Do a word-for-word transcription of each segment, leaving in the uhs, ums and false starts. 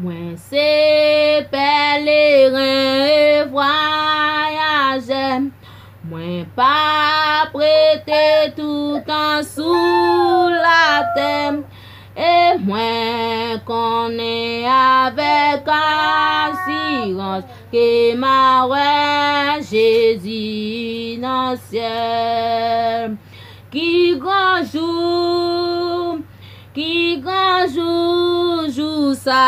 Mwen se pèleren e vwayajè. Mwen p ap rete toutan sou latè. E mwen konnen avèk asirans ke m a wè Jezi nan syèl. Ki gran jou, ki gran jou, jou sa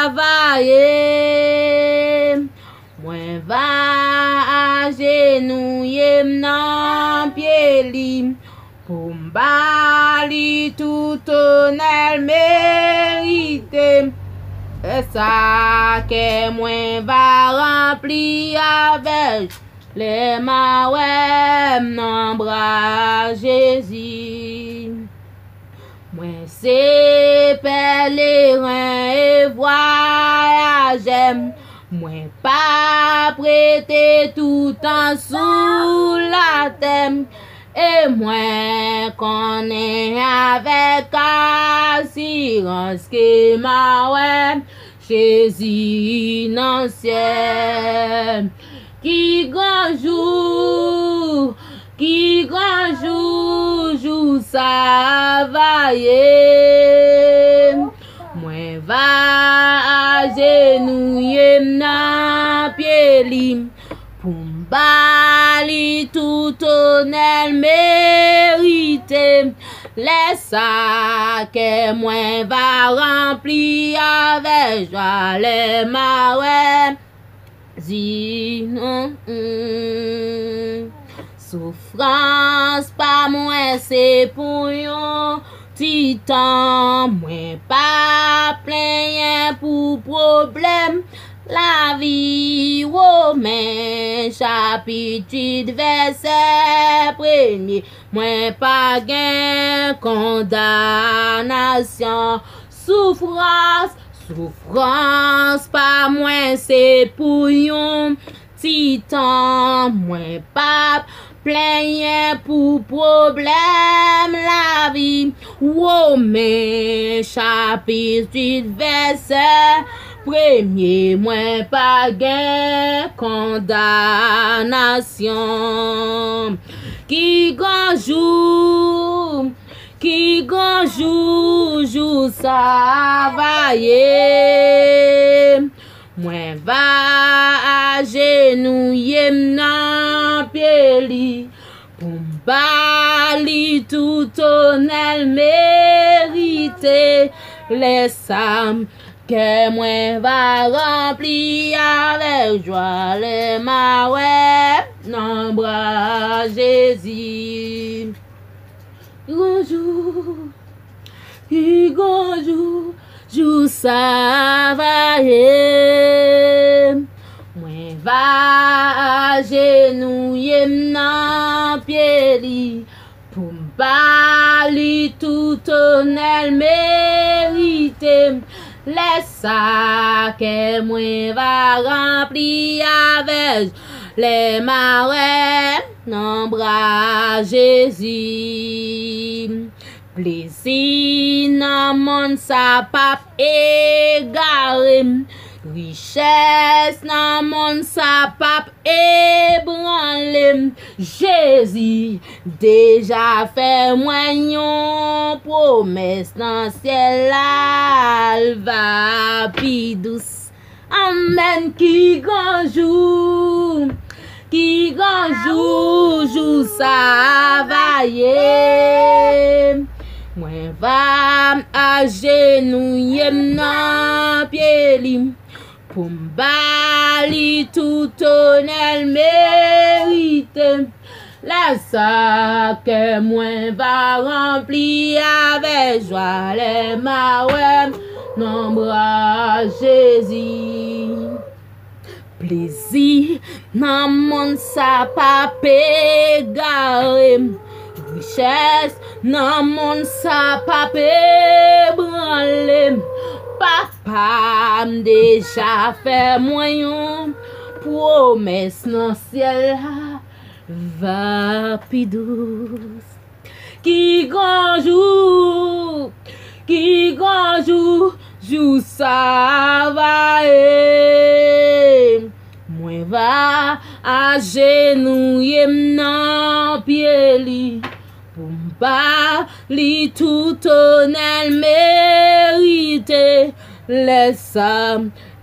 a va ye. Mwen va ajenouye m nan pye li pou m ba li tout onè l merite. Lè sa a kè mwen va ranpli avè lè m a wè m nan bra Jezi. Mwen se pèleren e vwayajè. Mwen p ap rete toutan sou latè. E mwen konnen avèk asirans ke m a wè Jezi nan syèl. Ki gran jou, ki gran jou, jou sa a va ye. Mwen va ajenouye m nan pye li pou m ba li tout onè l merite. Lè sa a kè mwen va ranpli avè jwa lè m a wè Jezi. Soufrans pa mwen se pou yon ti tan. Mwen p ap plenyen pou pwoblèm lavi. Women chapit uit vèsè premye. Mwen pa gen kondanasyon. Soufrans, soufrans pa mwen se pou yon ti tan. Mwen p ap plenyen pou pwoblèm lavi. Women chapit uit vèsè premye. Mwen pa gen kondanasyon. Ki gran jou, ki gran jou, jou sa a va ye. Mwen va ajenouye m nan pye li pou m ba li tout onè l merite. Lè sa a kè mwen va ranpli avèk jwa lè m a wè nan bra Jezi. Gran jou, pi gran jou, jou sa a va ye. Mwen va ajenouye m nan pye li pou m ba li tout onè l merite. Lè sa a kè mwen va ranpli avè lè m a wè nan bra Jezi. Plezi nan monn sa p ap egare m. Richès nan monn sa p ap ebranle m. Jezi deja fè mwen yon pwomès nan syèl la, l va pi dous. Amèn. Ki gran jou, ki gran jou, jou sa a va ye. Mwen va ajenouye m nan pye li pou m ba li tout onè l merite. Lè sa a kè mwen va ranpli avè jwa lè m a wè m nan bra Jezi. Plezi nan monn sa p ap egare m. Richès nan monn sa p ap ebranle m. Papa m deja fè mwen yon pwomès nan syèl la, va pi dous. Ki gran jou, ki gran jou, Jou sa a va ye, mwen va ajenouye m nan pye li, pou m ba li tout onè l merite. Lè sa,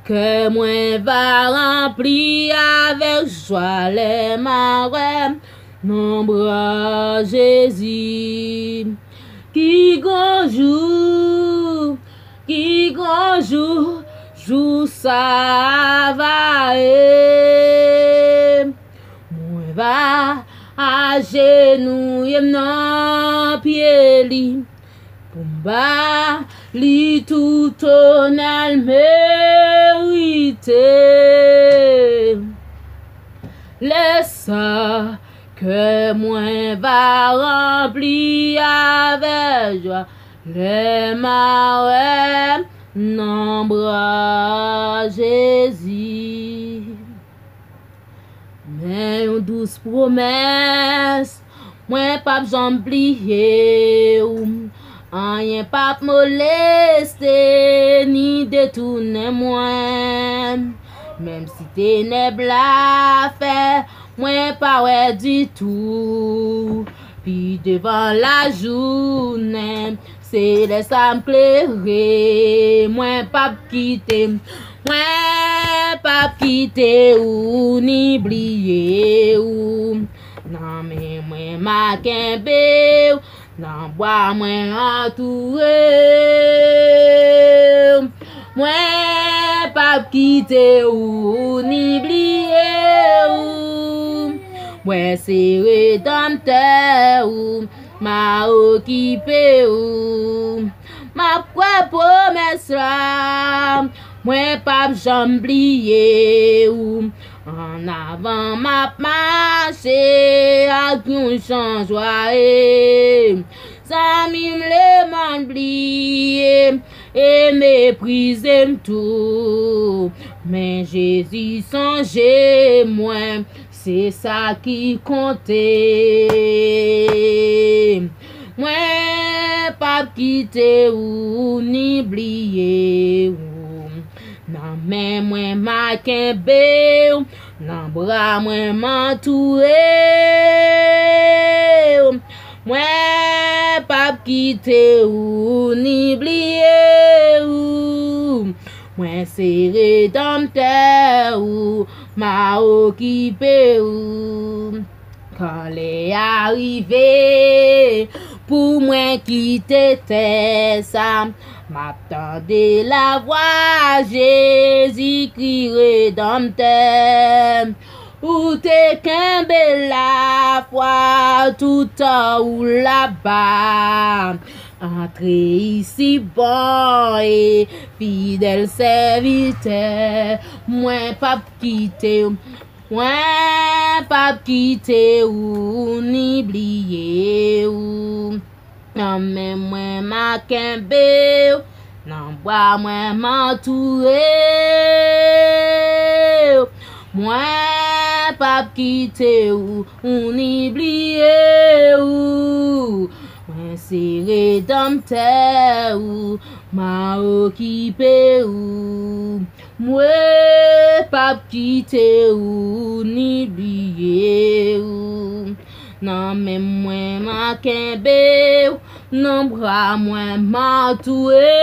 kè mwen va ranpli avèk jwa lè m a wè nan bra Jezi. Ki gran jou, ki gran jou, jou sa a va ye. Mwen va ajenouye m nan pye li, pou m ba li tout onè l merite. Lè sa, kè mwen va ranpli avèk jwa, lè m a wè nan bra Jezi. Men yon dous pwomès, mwen p ap janm bliye w. Anyen p ap moleste ni detounen mwen. Menm si tenèb la fè mwen pa wè ditou, pi devan lajounen, se lè sa m klere. Mwen p ap kite, mwen p ap kite ou ni bliye ou. Nan men mwen m a kenbe w, nan bra mwen antoure w. Mwen p ap kite ou ni bliye ou. Mwen se redanmtè ou, m a okipe ou. M ap kwè pwomès la, mwen p ap janm bliye ou. Annavan m ap mache ak yon chan jwa e zanmi m lemonn bliye e meprize m tou. Men Jezi sonje mwen, se sa ki konte. Mwen p ap kite ou ni bliye ou. Nan men mwen m a kenbe w, nan bra mwen m antoure w. Mwen p ap kite ou ni bliye ou. Mwen se redanmtè ou, m a okipe ou. Kan lè a rive pou mwen kite tè sa, m ap tande lavwa Jezikri redanmtè. Ou te kenbe lafwa toutan ou laba. Antre isi bon e fidèl sèvitè, mwen p ap kite w. Mwen p ap kite ou ni bliye ou. Nan men mwen m a kenbe w, nan bra mwen m antoure w. Mwen p ap kite ou, ou ni bliye ou. Mwen se redanmtè ou, m a okipe ou. Mwen p ap kite ou ni bliye ou. Nan men mwen m a kenbe w, nan bra mwen m a toure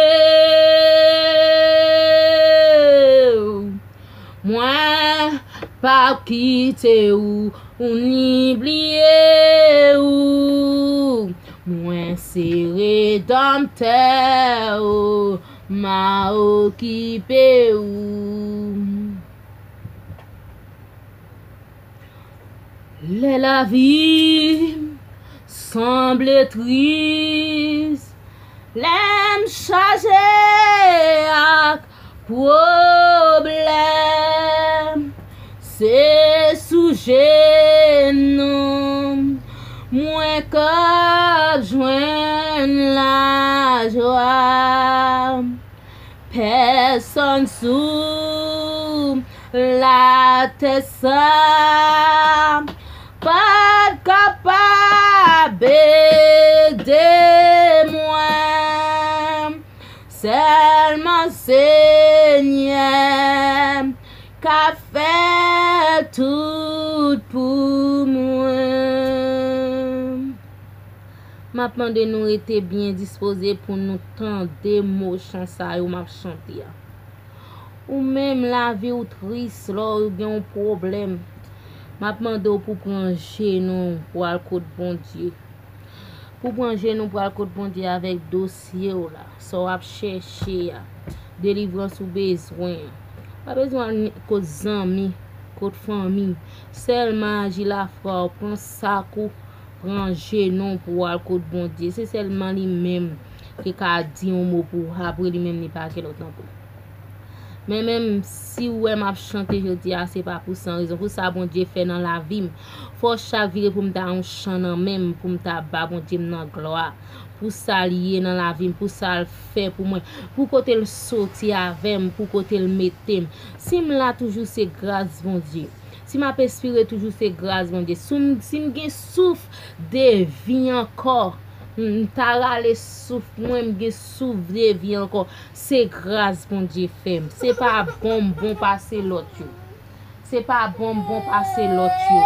w. Mwen p ap kite ou, ou ni bliye ou. Mwen se redanmtè ou, m a okipe ou. Lè lavi m sanble tris, lè m chaje ak pwoblèm, se sou jenou mwen k ap jwenn lajwa. Pèsonn sou latè sa pa t kapab ede mwen. Sèlman Tout pou mwen. M ap mande nou rete byen dispoze pou nou tande mo chan sa yo m ap chante a. Ou menm, lavi w tris, lè w gen yon pwoblèm, m ap mande w pou pran jenou w pou al kot Bondye. Pou pran jenou w pou al kot Bondye avèk dosye w la, sa w ap chèche a, delivrans ou bezwen an. Pa bezwen al kot zanmi, kot fanmi. Sèlman aji lafwa w, pran sak ou, pran jenou w pou w al kot Bondye. Se sèlman li menm ki ka di yon mo pou ou, apre li menm li pa gen lòt ankò. Men menm si w wè m ap chante jodi a, se pa pou san rezon. Pou sa Bondye fè nan lavi m, fò chak vire pou m ta yon chan nan men m, pou m ta ba Bondye m nan glwa. Pou sa l ye nan lavi m, pou sa l fè pou mwen, pou kote l soti avè m, pou kote l mete m. Si m la toujou, se gras Bondye. Si m ap espire toujou, se gras Bondye. Si m, si m gen souf de vi ankò, m ta rale souf mwen, m gen souf de vi ankò. Se gras Bondye fè m. Se pa bon m bon pase lòt yo. Se pa bon m bon pase lòt yo.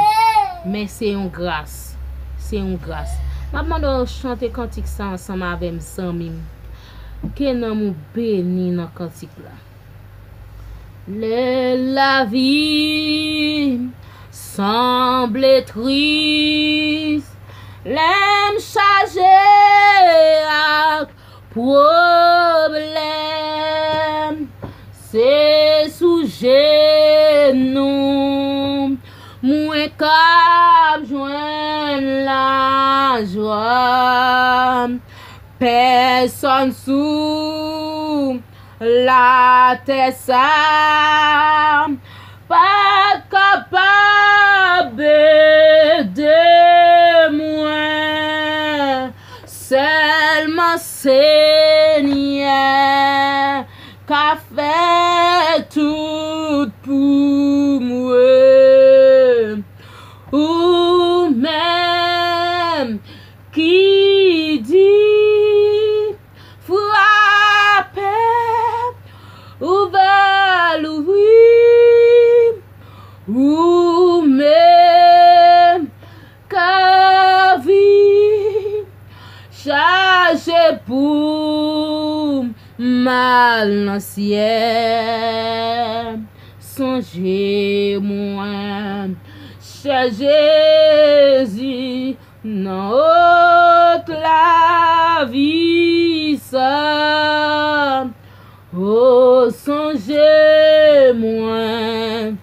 Men se yon gras. Se yon gras. M ap mande w chante kantik sa ansanm avè m, zanmi m. Ke nanm ou beni nan kantik la. Lè lavi m sanble tris, lè m chaje ak pwoblèm, se sou jenou mwen k ap jwenn lajwa. Pèsonn sou latè sa pa t kapab ede mwen. Sèlman Senyè ka fè tout pou mwen. Ou menm ki di, frape, ouvè, louvri, ou menm ka vi chaje pou m al nan syèl. Sonje mwen, chè Jezi, nan wòt lavi sa. O, sonje mwen,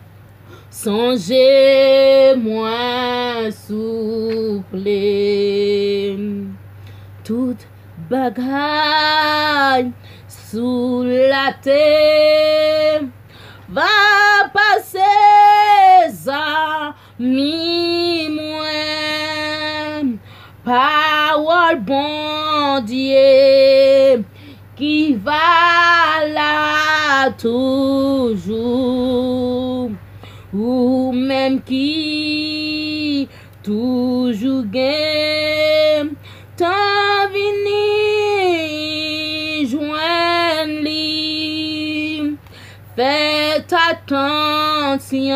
sonje mwen, souple. Tout bagay sou latè va pase, zanmi mwen. Pawòl Bondye ki va la toujou. Ou menm ki toujou gen tan vini jwenn li. Fèt atansyon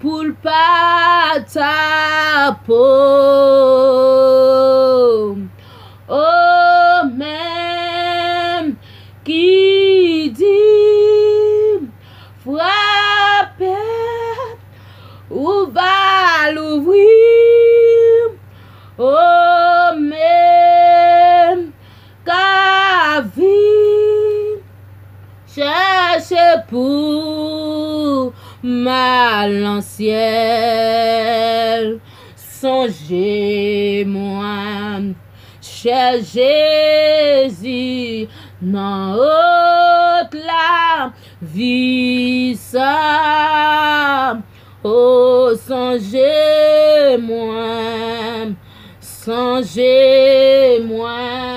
pou l pa ta po. O menm ki di, frape, ou va louvri. O menm ka vin chèche pou m al nan syèl. Sonje mwen, chè Jezi, nan wòt lavi sa. O, sonje mwen, sonje mwen.